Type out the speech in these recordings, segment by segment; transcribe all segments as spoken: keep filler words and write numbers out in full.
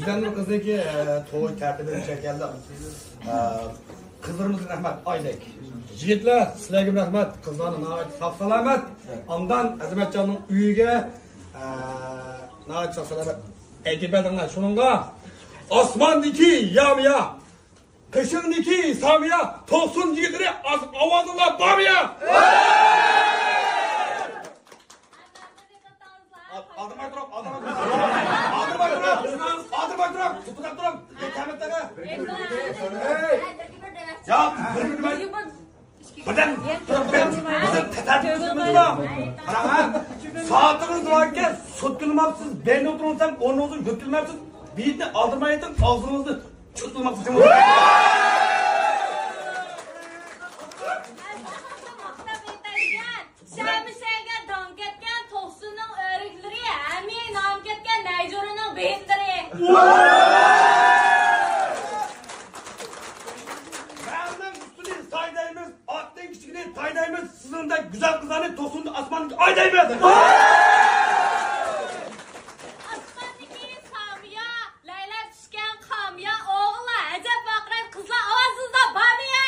بىزنىڭ قىزنىڭكى، ئە، توي تەرتىپىنى چەككەندە، ئە، قىزلىرىمىزغا رەھمەت، ئايدەك. يىگىتلەر، سىلەرگە رەھمەت. قىزلارنى ناھايىتى ساق سالامەت. ئاندىن ئەزىمەتجاننىڭ ئۆيىگە، ئە، ناھايىتى ساق سالامەت ئەكىپ بەردىڭلار. شۇنىڭغا ئاسماندىكى يامىيا، قېشىڭدىكى سامىيا، توقسۇن يىگىتلىرى ئاز-، ئاۋازىڭلار بارمۇ يا؟ ئالدىرماي تۇرۇپ، ئالدىرماي تۇرۇپ، ئالدىرماي تۇرۇپ، ئالدىرماي تۇرۇپ، توختاپ تۇرۇپ، يا كەمەتلەرگە. ھەي! يا، بىر مىنۇت. بىردەم تۇرۇپ بەر. بىزنىڭ تەتەر تۇتۇشىمىز بار. قاراڭ، ھە. سائىتىڭىز باركەن، سوتكىلىماپسىز، بەينى ئولتۇرۇڭسام، ئورنىڭىزدىن يۆتكىلىمەپسىز. بېيىتنى ئالدىرمايتىڭ، ئاغزىڭىزنى چۇتلىماپسىز. شەمشەگە داڭ كەتكەن توقسۇننىڭ ئۆرۈكلىرى، ھەممىگە نام كەتكەن نەيجۇرىنىڭ بېيىتلىرى. مەڭنىڭ ئۈستىنى ساي دەيمىز، ئاتنىڭ كىچىكىنى تاي دەيمىز، سىزنىڭدەك گۈزەل قىزلارنى توقسۇندا ئاسمانغا ئاي دەيمىز. ئاسماندىكى سامىيا، لەيلەپ چۈشكەن قامىيا، ئوغۇللار ئەجەب ۋارقىرايدۇ، قىزلار ئاۋازىڭىزدا بارمۇ يا؟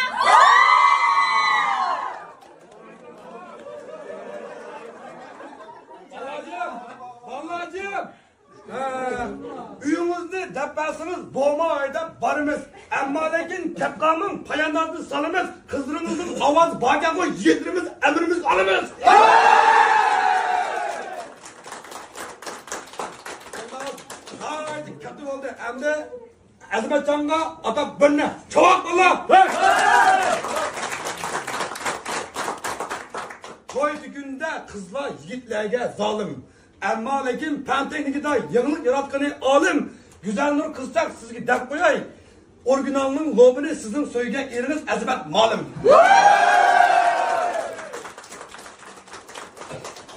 بالاجىم، بالاجىم، ھە، ئۆيىڭىزنى دەپ بەرسىڭىز بولماي دەپ بارىمىز. ئەمما لېكىن گەپ قالماڭ، پاياندازنى سالىمىز. قىزلىرىڭىزنىڭ ئاۋازى باركەنغۇ، يىگىتلىرىمىز ئەمرىمىزگە ئالىمىز. ناھايىتى كاتتا بولدى. ئەمدى ئەزىمەتجانغا ئاتاپ بىرنى چاۋاق بالىلار! توي دېگەندە قىزلار يىگىتلەرگە زالىم. ئەمما لېكىن پەن تېخنىكىدا يېڭىلىق ياراتقىنى ئالىم. گۈزەلنۇر قىزچاق سىزگە دەپ قوياي. ئورىگىنالنىڭ لوبىنى سىزنىڭ سۆيگەن ئېرىڭىز ئەزىمەت مالىم.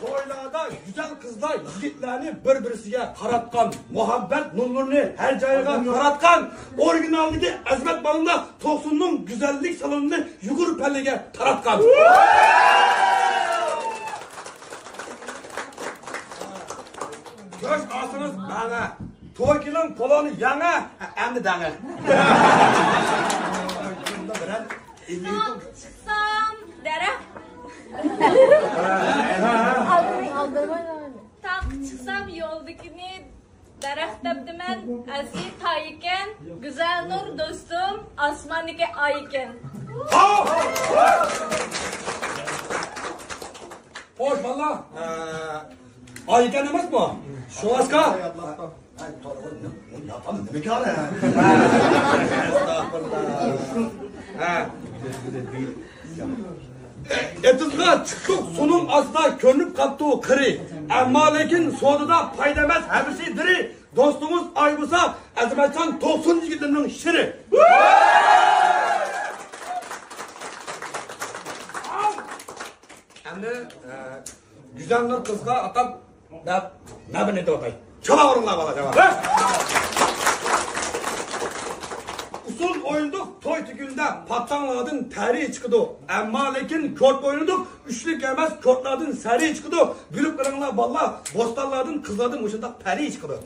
تويلاردا گۈزەل قىزلار يىگىتلەرنى بىر-بىرسىگە قاراتقان، مۇھەببەت نۇرلىرىنى ھەر جايغا تاراتقان، ئورىگىنالدىكى ئەزىمەت مالىملار توقسۇننىڭ گۈزەللىك سالونىنى يۇقىرى پەللىگە تاراتقان. كۆز ئالسىڭىز ماڭا، توي كېلىڭ پولونى ياڭا، ئەمدى دەڭە. تاغقا چىقسام دەرەخ. تاغقا چىقسام يولدىكىنى دەرەخ دەپتىمەن، ئەسلى تاي ئىكەن، گۈزەلنۇر دوستۇم ئاسماندىكى ئاي ئىكەن. خوش، بالىلار. ئاي ئىكەن ئەمەسمۇ؟ شۇڭلاشقا. ئېتىزغا چىقتۇق، سۇنىڭ ئاستىدا كۆرۈنۈپ قاپتۇ قىرى. ئەمما لېكىن سودىدا پايدا ئەمەس ھەممىسى دىرى. دوستىڭىز ئاي بولسا، ئەزىمەتجان توقسۇن يىگىتلىرىنىڭ شىرى. ئەمدى، ئە، گۈزەلنۇر قىزغا ئاتاپ نە-، نەبىنى ئېيتىۋاتاي. چالا ئۇرۇڭلار، بالا، چالا. ئۇسسۇل ئوينىدۇق توي تۈگۈندە، پاتاڭلاردىن تەرى چىقىدۇ. ئەمما لېكىن كورت ئوينىدۇق، ئۈچلۈك ئەمەس، كورتلاردىن سەرى چىقىدۇ. بىلىپ قېلىڭلار، بالىلار، بوستانلاردىن، قىزلاردىن مۇشۇنداق پەرى چىقىدۇ.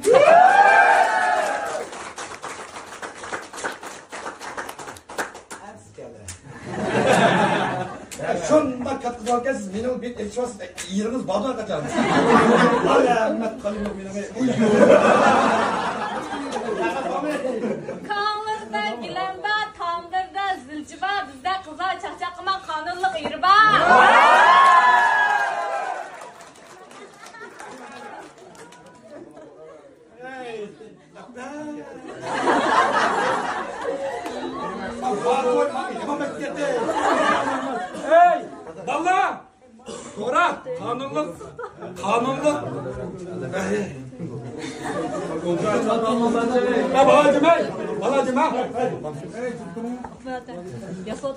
شۇنداق كاتتا قىزلاركەن سىز، مېنىڭ بىر ئېلىشىۋالسىز، يېرىڭىز باردۇ قاچان. ئاي، ھەممە قالىمۇ مېنىڭ. كاڭلىردا گىلەم بار، تاملىرىدا زىلچە بار، بىزدە قىزلار چاقچاق قىلماق قانۇنلۇق يېرى بار. ھەي، بالىلار! توغرا، قانۇنلۇق، قانۇنلۇق. ھە، بالاجىم، ھەي، بالاجىم، ھە.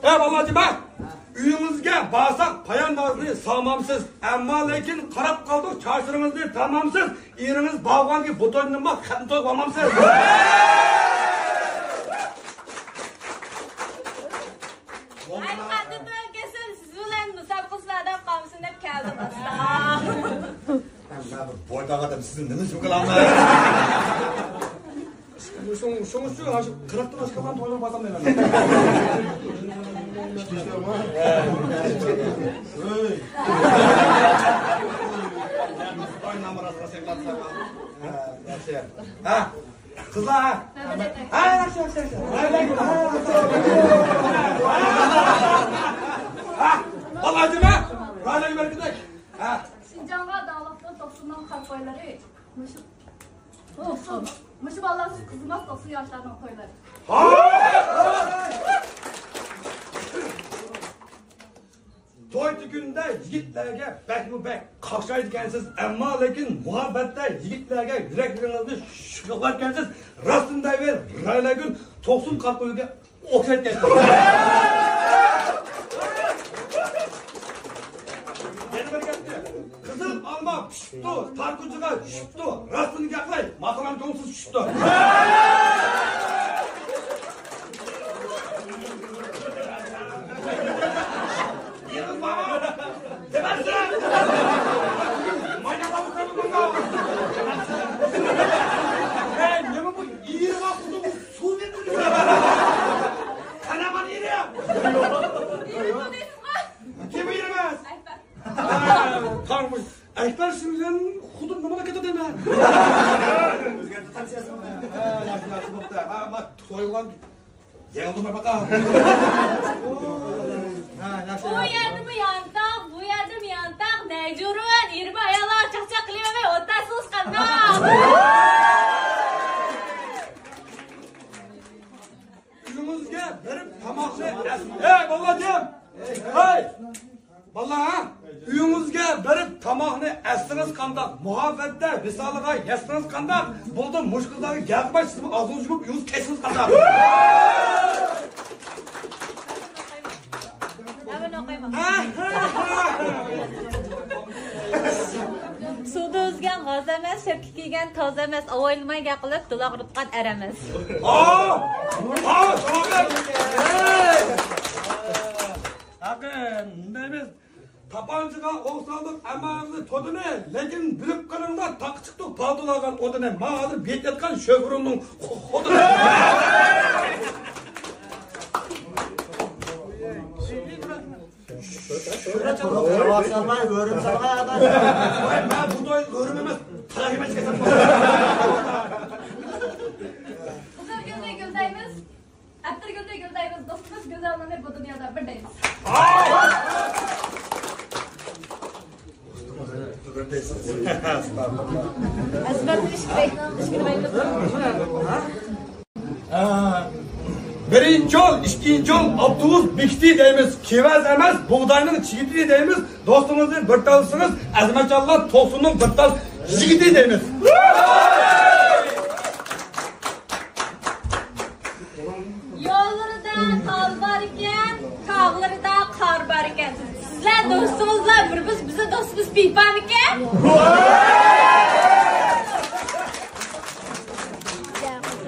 ھە، بالاجىم، ھە. ئۆيىڭىزگە بارساق، پاياندازنى سالمامسىز. ئەمما لېكىن قاراپ قالدۇق، چاچلىرىڭىزنى تارمامسىز. ئېرىڭىز باغۋانكى بۇ تويدىنمۇ خەتنە توي قىلالمامسىز؟ ئاي، خەتنە توي قىلسۇن، سىز بىلەن مۇسابىقە سىلەردە قالمىسۇن دەپ كەلدىم ئاستا. بويداق ئادەم سىزنى نېمە ئۈچۈن قىلالماي؟ شۇڭ-، شۇڭ ئۈچۈن ھازىر قىرىقتىن ئاشقانلارنى تويلىماي بارسام دەيمەن. ئۆي. ھە، ياخشى. ھە. قىزلار، ھە؟ ھە، ياخشى، ياخشى، ياخشى. ھە، بالىلار جىمە، رايلارغا بەرگۈدەك. ھە. شىنجاڭغا داڭلىق توقسۇننىڭ قارا قويلىرى. مۇشۇ، مۇشۇ بالىلار سىز قىزىماس، توقسۇن ياشلارنىڭ تويلىرى. ھاي! توي دېگەندە يىگىتلەرگە بەكمۇ بەك قاقشايدىكەنسىز، ئەمما لېكىن مۇھەببەتتە يىگىتلەرگە يۈرەكلىرىڭىزنى شۇغلاتكەنسىز. راستىنى دەيمەن، رايلارگۈل توقسۇن قارا قويغا ئوخشاپ كەتتى. يەنە بىر گەپتە، قىزىل ئالما پىشىپتۇ، تارقۇچىغا چۈشۈپتۇ. راستىنى گەپلەي، ماخرام كۆڭسىز چۈشۈپتۇ. ئەكبەر سىڭلىم خۇددى نېمىلا كېتىدۇ دەيمەن. ياخشى، ياخشى بوپتۇ. ھە، ما، تويغان يەڭدىمە باقا. ھە، ياخشى. ئۇ يەردىمۇ يانتاق، بۇ يەردىمۇ يانتاق، نەجۇرۇن، ئېرى بار ئاياللار چاقچاق قىلىۋەرمەي ئولتۇرسىڭىز قانداق؟ ئۆيىڭىزگە بېرىپ تاماقنى ئەس-، ھەي، بالىلار جىم! ھەي! بالىلار، ھە؟ ئۆيىڭىزگە بېرىپ تاماقنى ئەتسىڭىز قانداق؟ مۇھەببەتتە ۋىسالىغا يەتسىڭىز قانداق؟ بولدى، مۇشۇ قىزلارغا گەپ قىلماي، سىزمۇ ئاغزىڭىزنى يۇمۇپ ئۆيىڭىزگە كەتسىڭىز قانداق؟ سۇدا ئۈزگەن غاز ئەمەس، شەپكە كىيگەن تاز ئەمەس، ئاۋايلىماي گەپ قىلىپ، دۇلاغ ئۇرۇتقان ئەر ئەمەس. ئا! ئا! ھەقىقەتەن، نېمە دەيمىز؟ تاپانچىغا ئوق سالدۇق ئەمما ئۆزى تودىنى، لېكىن بىلىپ قېلىڭلار، تاقا چىقتۇق پالتىلارغان ئوتىنى. ما ھازىر بېيىپ ياتقان شوفېرنىڭ خوتۇنى. شۆھرەت چالغان. ئۆرۈم سالغان ئاداش. ۋاي، مەن بۇ توي ئۆرۈم ئەمەس، تاياق يېمەي چىقىسەن. قىزىل گۈلنى گۈلدەيمىز. ئەتىرگۈلنى گۈلدەيمىز، دوستىمىز گۈلزارنى بۇ دۇنيادا بىر دەيمىز. ئەزىمەتنى ئىشكىلەيمىز. بىرىنچى يول، ئىككىنچى يول، ئاپتوبۇس بېكىتى دەيمىز. كېۋەز ئەمەس، بۇغداينىڭ چىگىتى دەيمىز. دوستىڭىزنى بىر تاللىسىڭىز، ئەزىمەتجانلار توقسۇننىڭ بىر تال يىگىتى دەيمىز. يوللىرىدا تال بار ئىكەن، تاغلىرىدا قار بار ئىكەن. سىزلەر دوستىڭىزلار، بىر بىز، بىزنىڭ دوستىمىز پىپامىكەن؟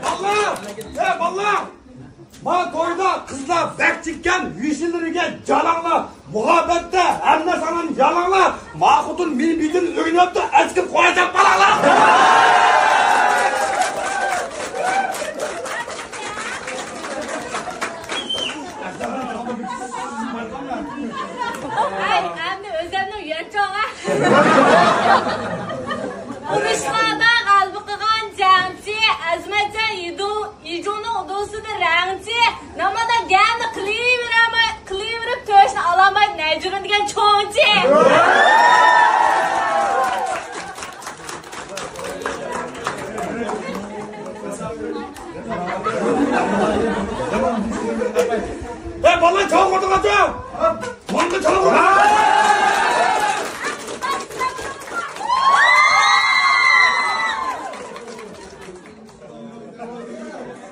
بالىلار! ھە، بالىلار! ما تويدا قىزلار بەك چىككەن، يۈشلىرىگە جالاڭلار. مۇھەببەتتە ھەممە سامان يالاڭلار. ما خوتۇن مېنى بىلدىن ئۆگىنىۋاپتۇ، ئەسكىپ قوياچاق بالاڭلار. ئەي، ئەمدى ئۆزۈمنىڭ يۆنچوغا. ئۇرۇشلاردا غەلىبە قىلغان جەڭچى، ئەزىمەتجان يىدۇ. ئىجۇڭنىڭ ئۇدۇلىسىدا رەڭچى، نامادا گەپنى قىلىۋېرەلمەي، قىلىۋېرىپ تۆشنى ئالالمايدۇ نەجىرۇن دېگەن چوڭچى. ھەي، بالىلار، چاۋاك ئۇردۇڭلارچۇ! ماڭا چاۋاك ئۇردۇڭلار!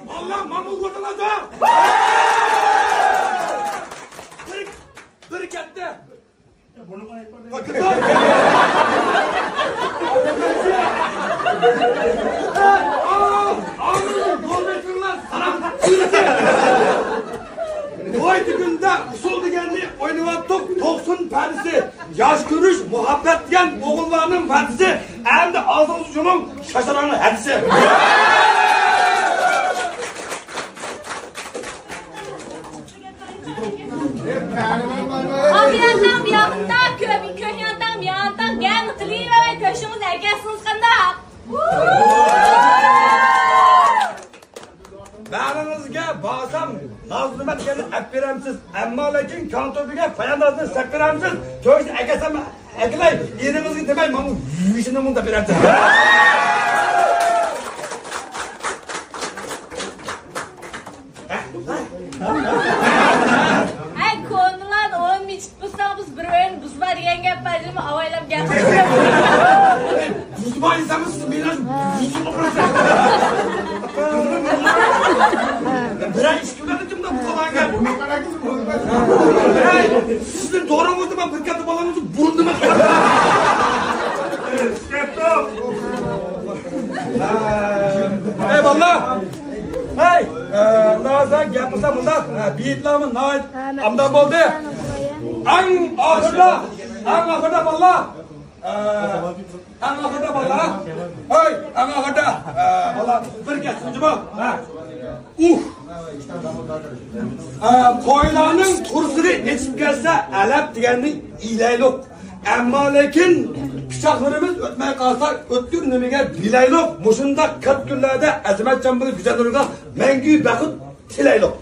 بالىلار، ماڭا ئۇردۇڭلارچۇ! بىر، بىر كەتتى. توي دېگەندە ئۇسسۇل دېگەننى ئوينىۋاتتۇق، توقسۇن پەدىسى. ياش كۆرۈش، مۇھەببەت دېگەن ئوغۇللارنىڭ ۋەدىسى. ئەمدى ئالدىڭىزغا يۈرۈڭ، شاشىلاڭنىڭ ھەدىسى. نازۇنىمە دېگەننى ئەپ بېرەمسىز؟ ئەمما لېكىن كاڭتۆبىگە پاياندازنى سەپ بېرەمسىز؟ كۆرسە ئەكەلسەم ئەكىلەي، ئېرىڭىزگە دېمەي، ماڭا يۈشىنى مۇڭ دەپ بېرەمسىز؟ ئەي، كونىلار، ئون مىچىت بولساڭ، بىز بىر ئۆينى بۇزما دېگەن گەپ بار، دېدىم، ئاۋايلاپ گەپ. بۇزما دېسەڭىز، سىز مېنى بۇزۇپ ئاپىرىسىز. بىرەر ئىككى كۈنلەردە كىمدە بۇ قالغان گەپ؟ ئەي، سىزنىڭ دورىڭىزنى مەن بىر كاتتا بالىڭىزنى بۇرنىما. ئەي، بالىلار! ھەي، ئە، مۇنداق بولسا گەپ بولسا مۇنداق، ئە، بېيىتلارمۇ ناھايىتى ئامدان بولدى. ئەڭ ئاخىرىدا، ئەڭ ئاخىرىدا بالىلار، ئە، ئەڭ ئاخىرىدا بالىلار، ھەي، ئەڭ ئاخىرىدا، ئە، بالىلار بىر گەپ جۇمۇ. ھە. ئۇھ. ئە، قويلارنىڭ تۇرسىنى نېچىپ كەلسە ئەلەپ دېگەننى ئېلەيلۇق. ئەمما لېكىن پىچاقلىرىمىز ئۆتمەي قالسا، ئۆتكۈر نېمىگە بىلەيلۇق؟ مۇشۇنداق كەتكۈنلەردە ئەزىمەتجان بىلەن گۈزەلنۇرغا مەڭگۈ بەخت تىلەيلۇق.